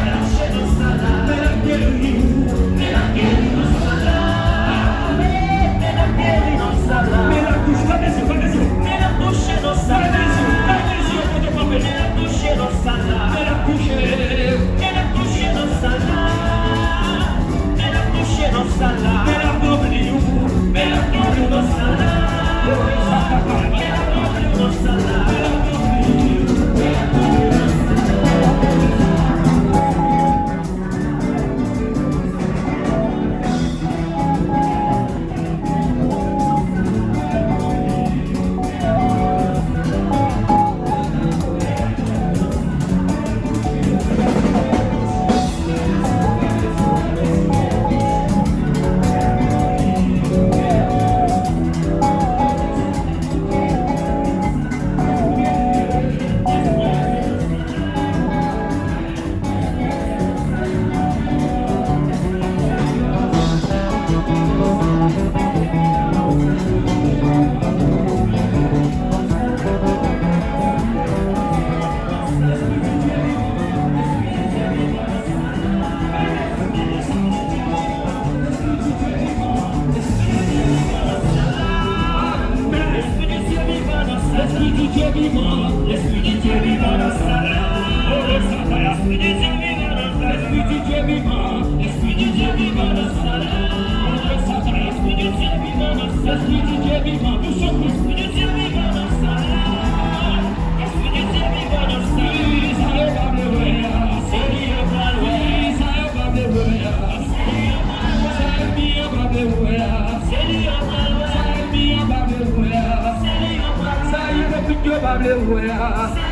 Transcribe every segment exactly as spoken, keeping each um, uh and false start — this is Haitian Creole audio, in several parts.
Men l ap geri w. Men l ap geri w. Men l ap geri w. Men l ap touche. Fèmen zye w, fèmen zye w. Men l ap touche nan sal la. Fèmen zye w, fèmen zye w, kote w kanpe. Men l ap touche nan sal la. Men l ap touche. Men l ap touche nan sal la. L'Esprit du Dieu vivant, l'Esprit du Dieu vivant dans sa la. L'Esprit du Dieu vivant dans sa la. L'Esprit du Dieu vivant, touche au Christ. L'Esprit du Dieu vivant dans sa la. L'Esprit du Dieu vivant dans sa la. Wi, sa yo pa vle wè a. Se li yo pral wè. Wi, sa yo pa vle wè a. Sa ènmi an pa vle wè a. Sa ènmi an pa vle wè a. Sa ipokrit yo pa vle wè a.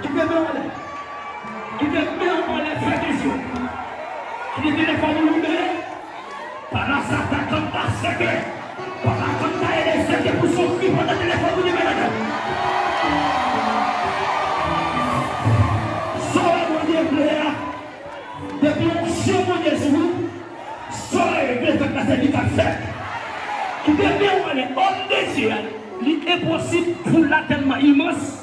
Kite men w anlè. Kite men w anlè, fè vizyon. Kite telefòn ou loumen. Papa sa ta tann pastè ke. Papa tann ta ede sèke pou soufri pandan telefòn ou loumen ladan. Sa w wè Bondye vle a. Depi onksyon Bondye sou ou, sa w reve fèt la se li k ap fèt. Kite men w anlè, òm de Dye a, li enposib pou l la tèlman imans,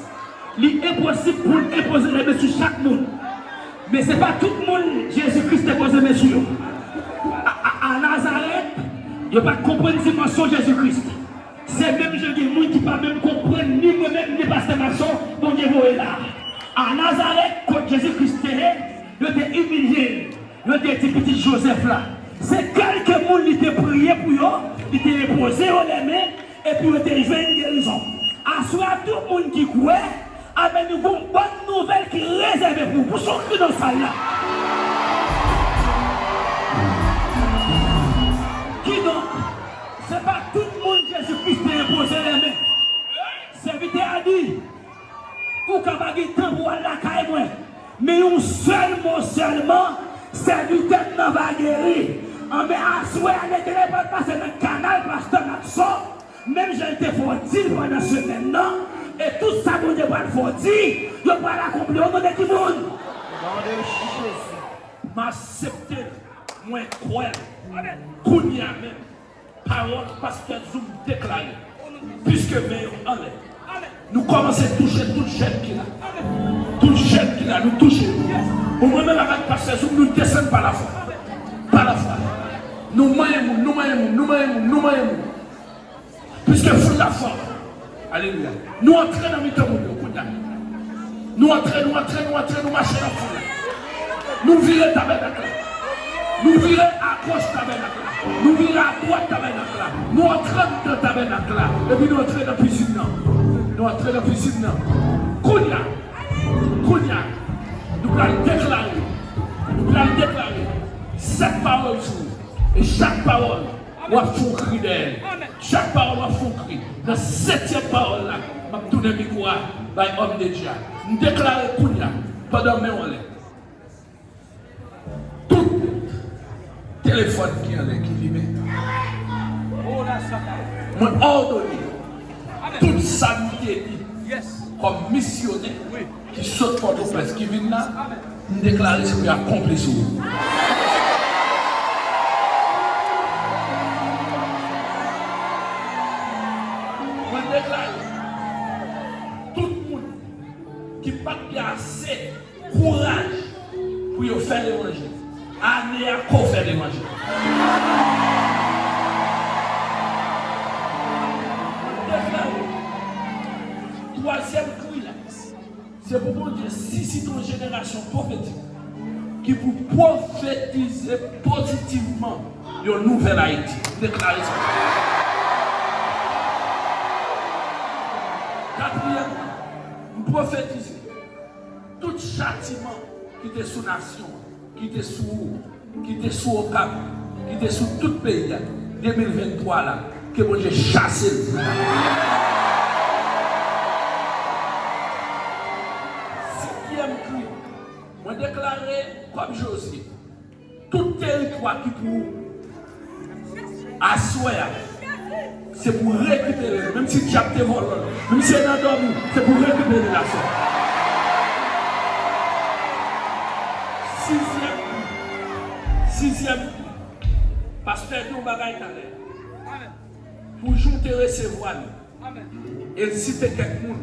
li enposib pou l enpoze men sou chak moun. Men se pa tout moun Jezi Kris te poze men sou yo. A, a, a Nazarèt, yo pa t konprann dimansyon Jezi Kris. Se menm jan gen moun ki pa menm konprann ni mwen menm ni pastè Mason Bondye voye la. A Nazarèt, kot Jezi Kris te ye, yo te imilye l, yo te di pitit Jozèf la. Se kèlke moun li te priye pou yo, li te enpoze yo lèmen, epi yo te jwenn gerizon. Aswè a, tout moun ki kwè, amèn, nou gon bòn nouvèl ki rezève pou ou. Pousse yon kri nan sal la. Kidonk, se pa tout moun Jezi Kris te enpoze lèmen. Sèvitè a di, ou ka pa gen tan pou w al lakay mwen, men yon sèl mo sèlman, sèvitè m nan va geri. Anben, aswè a, Letènèl pral pase nan kanal pastè Mason, menm jan l te fè w di l pandan semèn nan, e tout sa Bondye pral fè w di, yo pral akonpli o non de ki moun? Non de Jezi. M aksepte l, mwen kwè l. Kounye a menm, pawòl pastè Zoum deklare, piske men yo anlè. Nou kòmanse touche tout jèn ki la. Tout jèn ki la, nou touche. Ou mwen menm avèk pastè Zoum, nou desann pa lafwa. Pa lafwa. Nou manyen moun, nou manyen moun, nou manyen moun, nou manyen moun. Piske foul la fò. Alelouya. Nou antre nan mitan moun yo kounye a. Nou antre, nou antre, nou antre, nou mache nan foul la. Nou vire tabènak la. Nou vire agoch tabènak la. Nou vire adwat tabènak la. Nou antre anndan tabènak la. Epi nou antre nan pizin nan. Nou antre nan pizin nan. Kounye a. Kounye a. Nou pral deklare. Nou pral deklare. Sèt pawòl sou ou. E chak pawòl, w ap fè yon kri dèyè l. Chak pawòl, w ap fè yon kri. Nan setyèm pawòl la, m ap tounen mikwo a bay òm de Dye a. M deklare kounye a, pandan men w anlè, tout telefòn ki anlè ki limen, mwen òdone tout sa nou te di kòm misyonè ki sot Pòtoprens, ki vin la, m deklare se pou y akonpli sou ou. Mwen deklare, tout moun ki pa t gen ase kouraj pou yo fè levanjil, ane a, ko fè levanjil. Mwen deklare, twazyèm kri la, se pou Bondye sisite yon jenerasyon pwofetik ki pou pwofetize pozitivman yon nouvèl Ayiti. M deklare sa. Katriyèmman, m pwofetize tout chatiman ki te sou nasyon an, ki te sou ou, ki te sou Okap, ki te sou tout peyi a, de mil venntwa la, ke Bondye chase l. Senkyèm kri, mwen deklare, kòm Jozye, tout teritwa ki pou ou, aswè a, se pou rekipere l. Menm si dyab te vòlò l, menm si se nan dòmi, se pou rekipere l aswè a. Sizyèm kri, sizyèm kri, pastè di yon bagay talè. Pou jan w te resevwa nou, e l site kèk moun,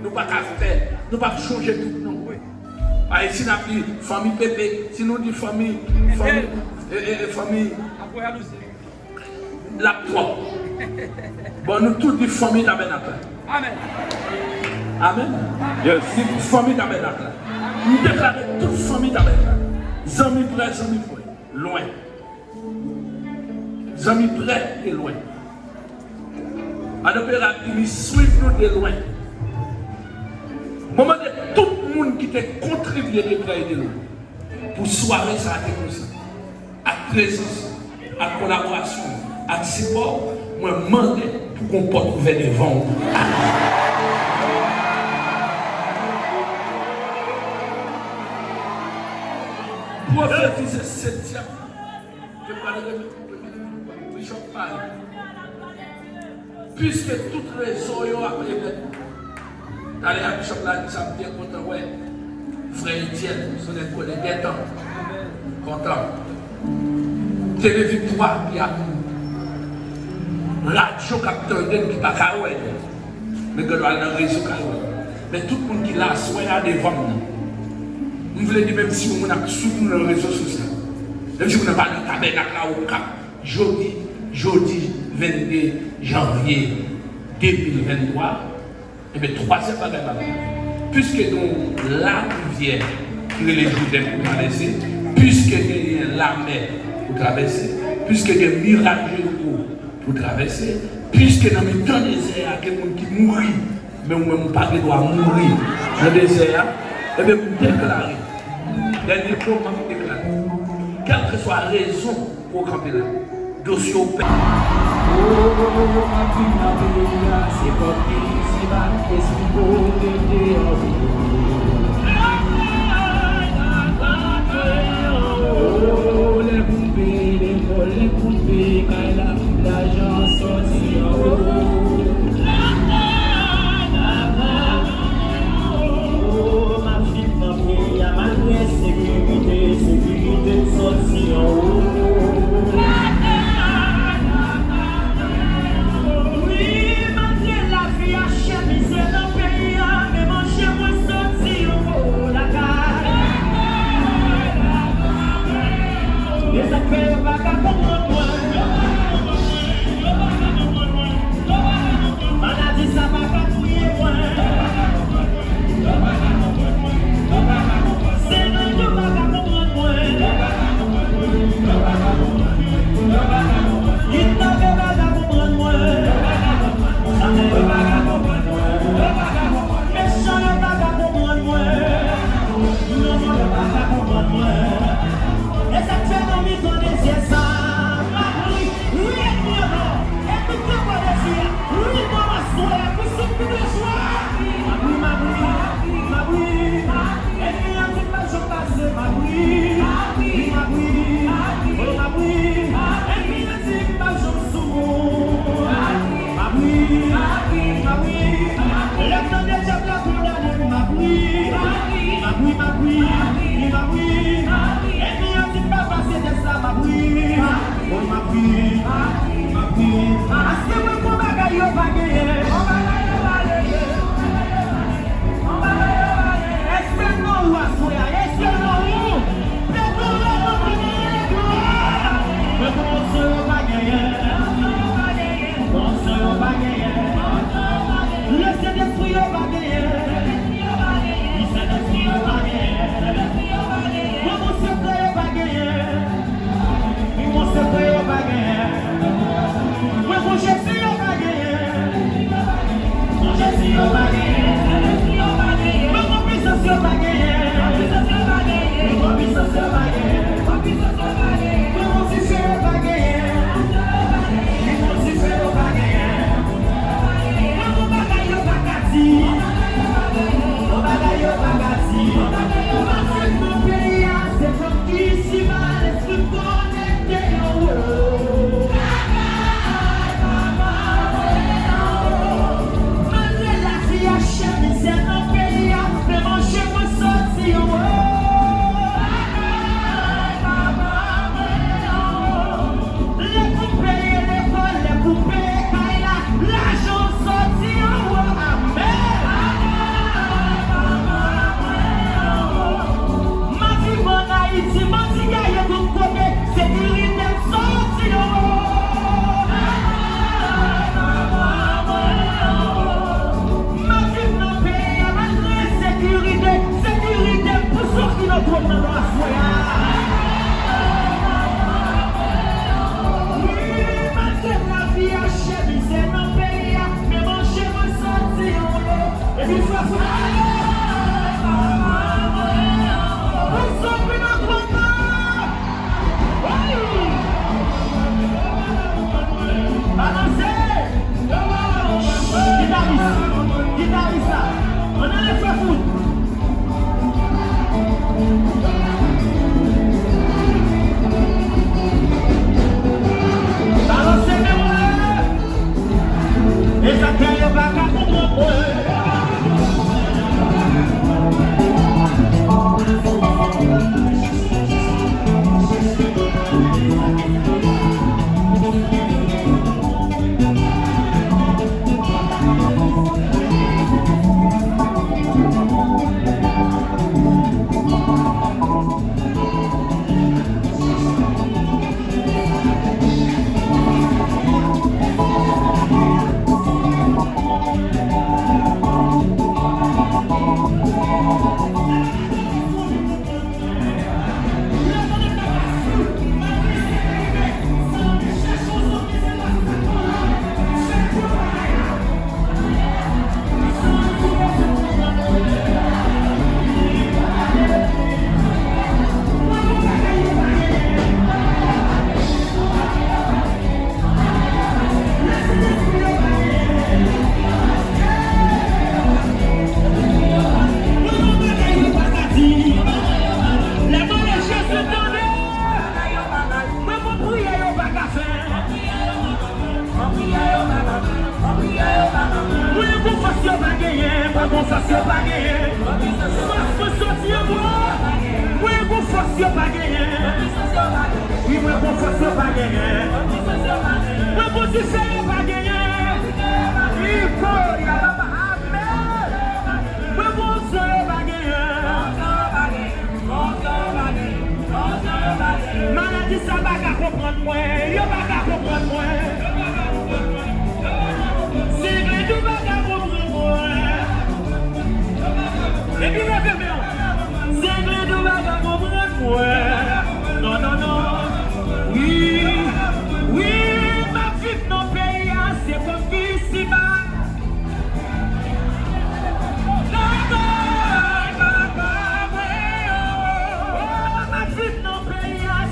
nou pa ka fè, nou pa ka chonje tout non. Paske si n ap di fanmi Pepe, si nou di fanmi, fanmi, e, e, e, fanmi, l ap twòp. Bon, nou tout di fanmi Tabènak la. Amèn. Amèn. Yes. Di fanmi Tabènak la. M deklare tout fanmi Tabènak la. Zanmi prè, zanmi lwen. Zanmi prè e lwen. Pandan pera di li swiv nou de lwen. Mwen mande tout moun ki te kontribye de prè e de lwen pou sware sa a te konsa, ak prezans, ak kolaborasyon, ak sipò, mwen mande pou gon pòt ouvè devan w. Pwofetize setyèm. Ke pral remèt Bishop Paris. Piske tout rezo yo ap remèt. Talè a Bishop la di sa, m byen kontan wè. Frè Etienne, se nèg konnen gentan. Kontan. Tele Viktwa ki ap radyo k ap tande n ki pa ka wè n. Men gen dwa al nan rezo k al wè. Men tout moun ki la aswè a devan m nan. M vle di menm si yon moun ap swiv nou nan rezo sosyal, menm si moun nan pa nan Tabènak la Okap, jodi, jodi vennde janvye de mil venntwa, enben, twazyèm bagay m ap di, piske gen yon larivyè ki rele Jouden pou travèse, piske genyen lamè pou travèse, piske gen miray Jeriko pou travèse, piske nan mitan dezè a gen moun ki mouri, men ou menm ou pa gen dwa mouri nan dezè a, enben, m deklare, dènye mo m ap deklare, kèlkeswa rezon pou w kanpe la, dosye w pè. Oh, m ap viv nan peyi a, se kòm ki se pa espri kote deyò. Oh, lè pou m peye lekòl, lè pou m peye kay la, lajan sòti anwo. Oh, m ap viv nan peyi a, malgre ensekirite, ensekirite sòti anwo. Wi, malgre lavi a chè, mizè nan peyi a, men manje mwen soti anwo lakay. E sa k fè yo pa ka konprann mwen. Maladi sa pa ka touye mwen. Senyè, yo pa ka konprann mwen. Kidnapè pa ka konprann mwen. Sanè yo pa ka konprann mwen. Mechan yo pa ka konprann mwen. Non, non, yo pa ka konprann mwen. E sa k fè nan mitan dezè sa, m ap ri, ri ènmi an non. Ènmi k te pran dezè a, ri non aswè a, pou sou kou de jwa. M ap ri, m ap ri, m ap ri. Ènmi an di m pa janm pase, m ap ri, m ap ri, oh, m ap ri. Ènmi an di m pa janm sou moun. M ap ri, m ap ri. Lè m tande dyab la kondane m, m ap ri. M ap ri, m ap ri, m ap ri. Ènmi an di m pa pase tès la, m ap ri. Oh, m ap ri, m ap ri. Paske mwen gon bagay yo pa genyen. Èske non ou aswè a? Èske non ou? Pèp ou yo pa genyen glwa. Pèp ou yo pa genyen. Onksyon yo pa genyen. Le Sentespri yo pa genyen. Le Sentespri yo pa genyen. Bon, Bondye Fòs yo pa genyen. Fòs mwen soti anba. Mwen gon fòs yo pa genyen. Wi, mwen gon fòs yo pa genyen. Mwen gon dife yo pa genyen. Wi, kò, ya, la, amèn. Mwen gon zon yo pa genyen. Maladi sa pa ka konprann mwen, yo pa ka konprann mwen. Zenglendo pa ka konprann mwen. Epi leve men w. Zenglendo pa ka konprann mwen. Non, non, non. Wi, wi, m ap viv nan peyi a, se kòm ki siba.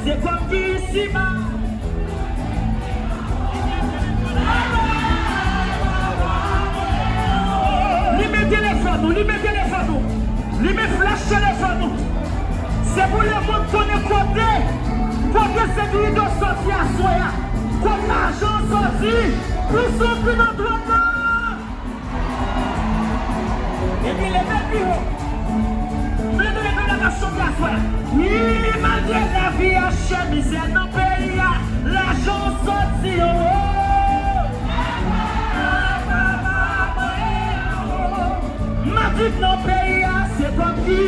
Se kòm ki siba. Limen telefòn ou, limen telefòn ou, limen flach telefòn ou. Se pou lemonn konnen kote, kote Zenglendo soti aswè a, kote lajan soti, pou soti nan dwàn nan. Epi leve pi wo. M leve leve la ka chante aswè. Wi, malgre lavi a chè, mizè nan peyi a, lajan soti yo. M ap viv nan peyi a, se kòm ki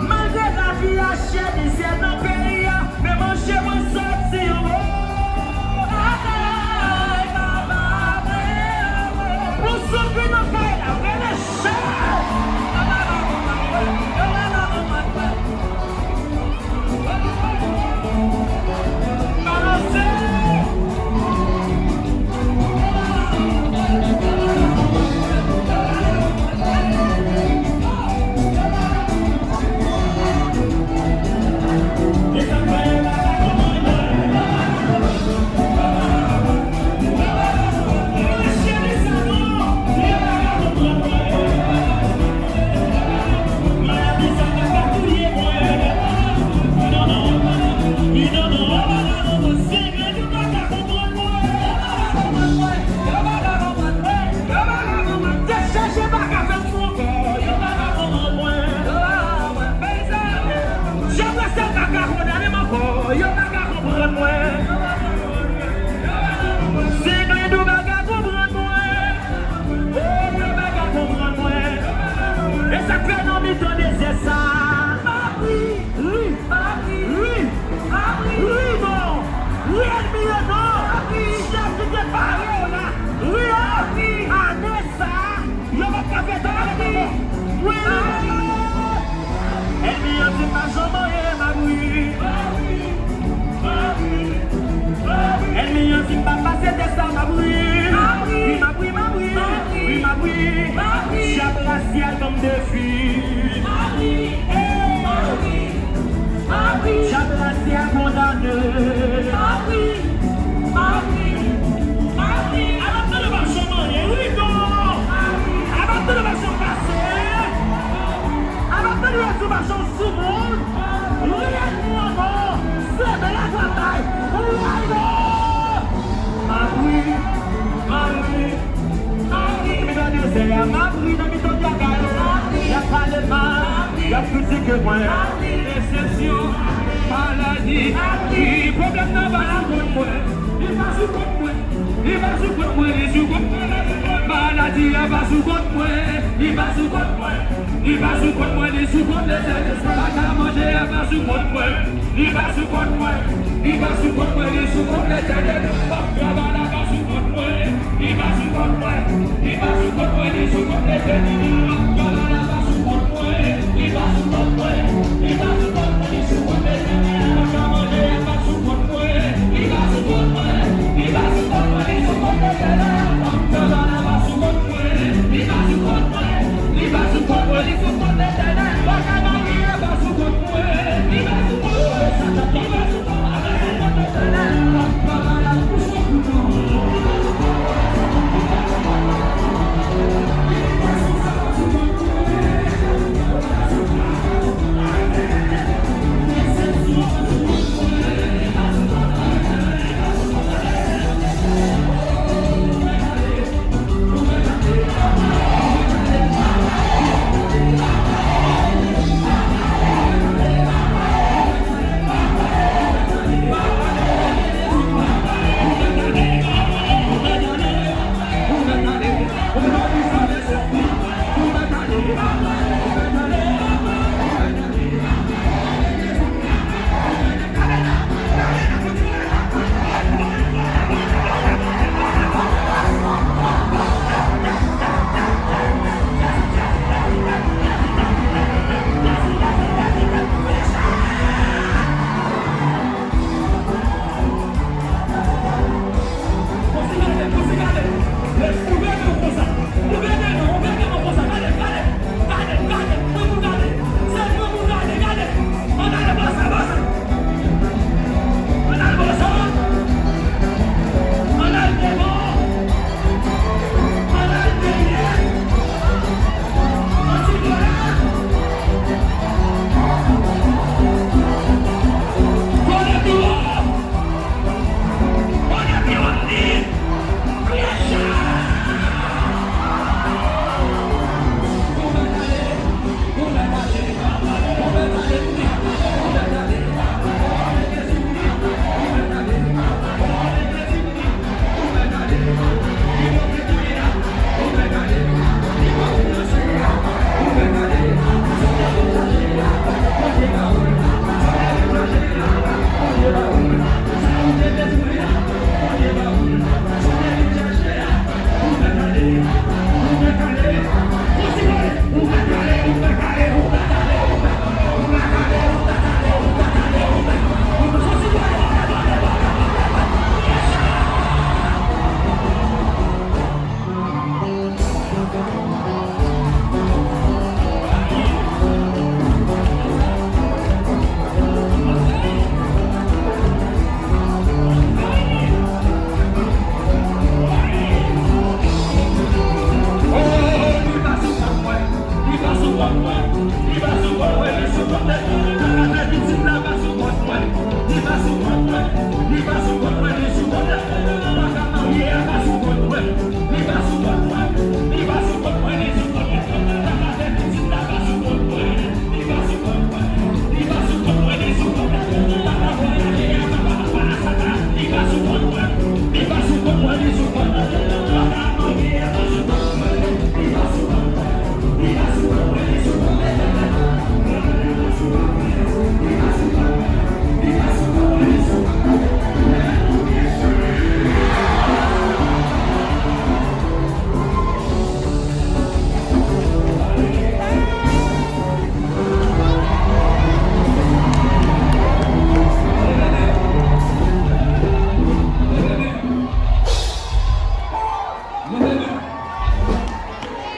Malgre lavi a chè, mizè nan peyi a, men manje mwen soti anwo. Pou soufri nan kay la, rele chè. Dechaje baka fè m sou ankò, yo pa ka konprann mwen. Djab la sèl pa ka kondane m ankò, yo pa ka konprann mwen. Zenglendo pa ka konprann mwen. Oh, yo pa ka konprann mwen. E sa k fè nan mitan dezè sa. Ri, ri, ri, ri non. Ri ènmi yo non. Chèf ki te pare w la. Ri an. Ane sa. Yo p ap ka fè tan avèk ankò. Wi. Ènmi an di m pa janm anyen, m ap ri. Ènmi an di m pa pase tès la, m ap ri. Wi, m ap ri, m ap ri. Wi, m ap ri. Djab rasyal ban m defi. Djab rasyal kondane. Abatay yo p ap janm anyen, wi non. Abatay yo p ap janm pase. Abatay yo di w p ap janm sou moun. Wi, ènmi an non. Se bèl a travay. Wi, non. M ap ri. M ap ri. Nan mitan dezè a, m ap ri nan mitan dyaga yo. Y ap pale mal, y ap kritike mwen. Resesyon, maladi, pwoblèm nan pa sou kont mwen. Li pa sou kont mwen. Li pa sou kont mwen, li sou kont mwen. Maladi a pa sou kont mwen. Li pa sou kont mwen. Li pa sou kont mwen, li sou kont Letènèl. Pa ka manje a pa sou kont mwen. Li pa sou kont mwen. Li pa sou kont mwen, li sou kont Letènèl. Travay la pa sou kont mwen. Li pa sou kont mwen. Li pa sou kont mwen, li sou kont Letènèl. Travay la pa sou kont mwen. Li pa sou kont mwen. Li pa sou kont mwen, li sou kont Letènèl. Sa k ap manje a pa sou kont mwen. Li pa sou kont mwen. Li pa sou kont mwen, li sou kont Letènèl. Travay la pa sou kont mwen. Li pa sou kont mwen. Li pa sou kont mwen, li sou kont Letènèl. Bagay marye a pa sou kont mwen. Li pa sou kont mwen. Li pa sou kont mwen.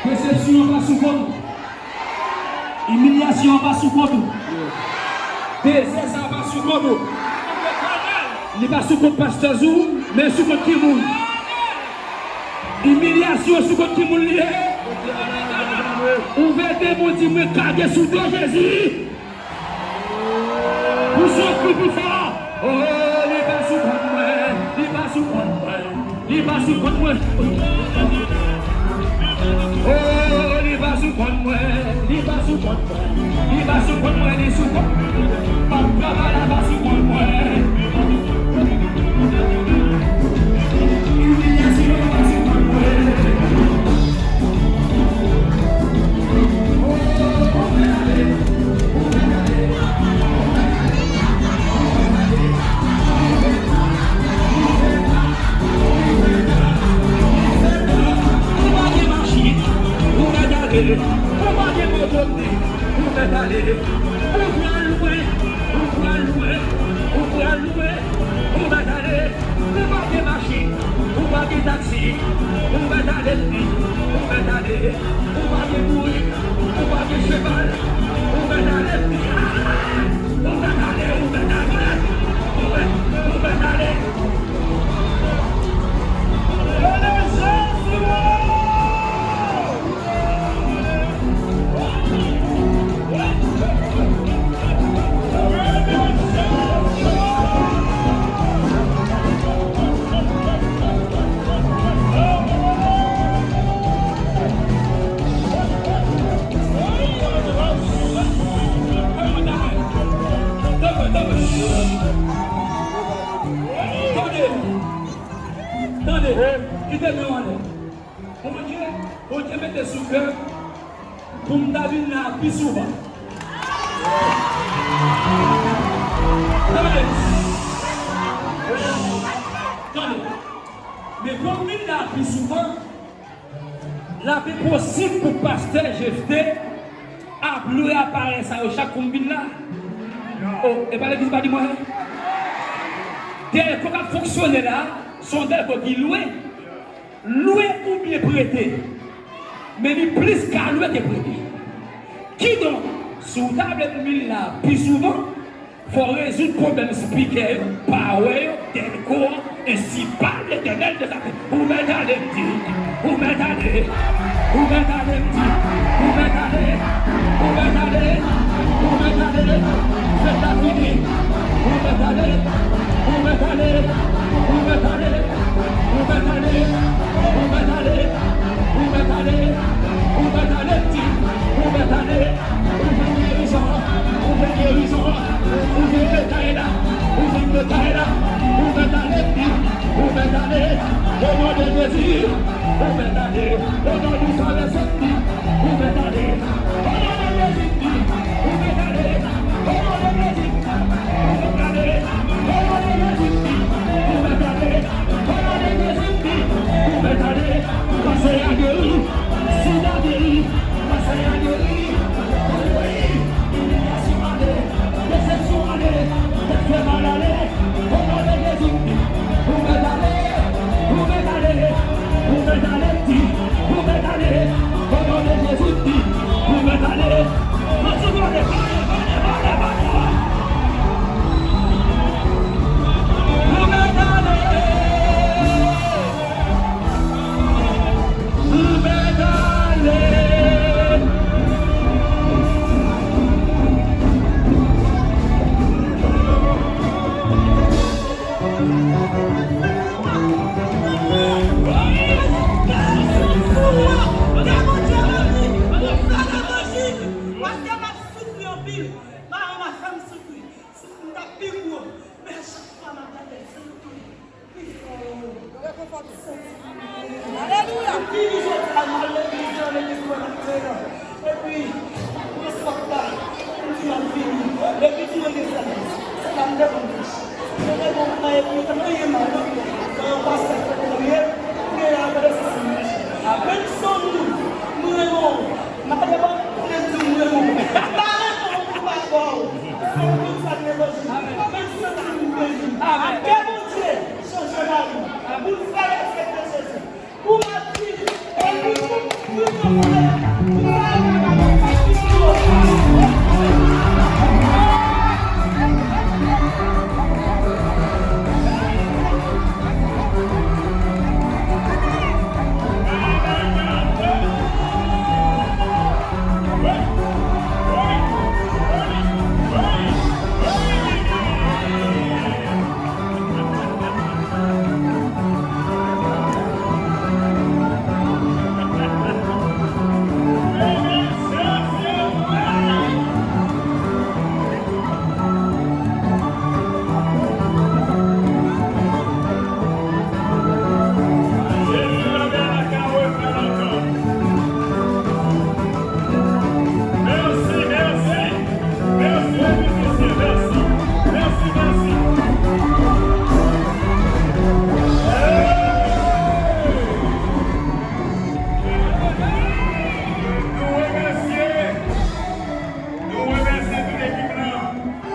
Desepsyon an pa sou kont ou. Imilyasyon an pa sou kont ou. Dezè sa a pa sou kont ou. Li pa sou kont pastè Zou, men sou kont ki moun? Imilyasyon sou kont ki moun li ye? Ouvè de men w, di, "Mwen kage sou do Jezi." Pouse yon kri pi fò. Oh, li pa sou kont mwen, li pa sou kont mwen, li pa sou kont mwen. Oh, li pa sou kont mwen, li pa sou kont mwen, li pa sou kont mwen, li sou kont mwen. Papa la pa sou kont mwen. Imilyasyon pa sou kont mwen. Ou pa gen machin, ou mèt ale. Ou pa gen moto, ou mèt ale. Ou pral lwen, ou pral lwen, ou pral lwen, ou mèt ale. Ou pa gen machin, ou pa gen taksi, ou mèt ale, ou mèt ale. Ou pa gen bourik, ou pa gen cheval, ou mèt ale. Ou mèt ale, ou mèt ale, ou mèt, ou mèt ale. Tande, tande, kite men w anlè. Bondye, Bondye mete sou kè Pou m ta vin la pi souvan. Tande. Tande. Men pou m vin la pi souvan, l ap enposib pou pastè Jefte ap lwe aparèy sa yo chak kou m vin la. O, e pa legliz pa di mwen. Dèlko k ap fonksyone la, se yon dèlko ki lwe. Lwe oubyen prete. Men li plis ka lwe ke prete. Kidonk, si w ta vle pou m vin la pi souvan, fò w rezoud pwoblèm spikè yo, pawè yo, dèlko an, ensi pale Letènèl dèzame. Ou mèt ale, m di, ou mèt ale, ou mèt ale, m di, ou mèt ale, ou mèt ale, ou mèt ale, fèt la fini, ou mèt ale, ou mèt ale, ou mèt ale. Ou mèt ale, ou mèt ale, ou mèt ale, ou mèt ale, m di, ou mèt ale, ou jwenn gerizon an, ou jwenn gerizon an, ou jwenn detay la, ou jwenn detay la, ou mèt ale, m di, ou mèt ale, o non de Jezi, ou mèt ale, o non di Sovè Sent, m di, ou mèt ale, o non de Jezi, m di, ou mèt ale, o non de Jezi. Paske m ap soufri anpil. Madanm mwen fè m soufri. Soufri m t ap pi gwo. Men chak fwa m ap gade, se yon tou. Alelouya. Vini jodi a, m al legliz nan legliz mwen nan tè an. Epi, m pran sòt la, m di m ap vini. Epi di mwen gen sèvis. Se la m te konn fèt. Mwen te gon kay epi yo te manyen mal. Nan yon pastè fèt mwen ye, m gen apre se sa. Menm si w nou, m renmen w. M ap gade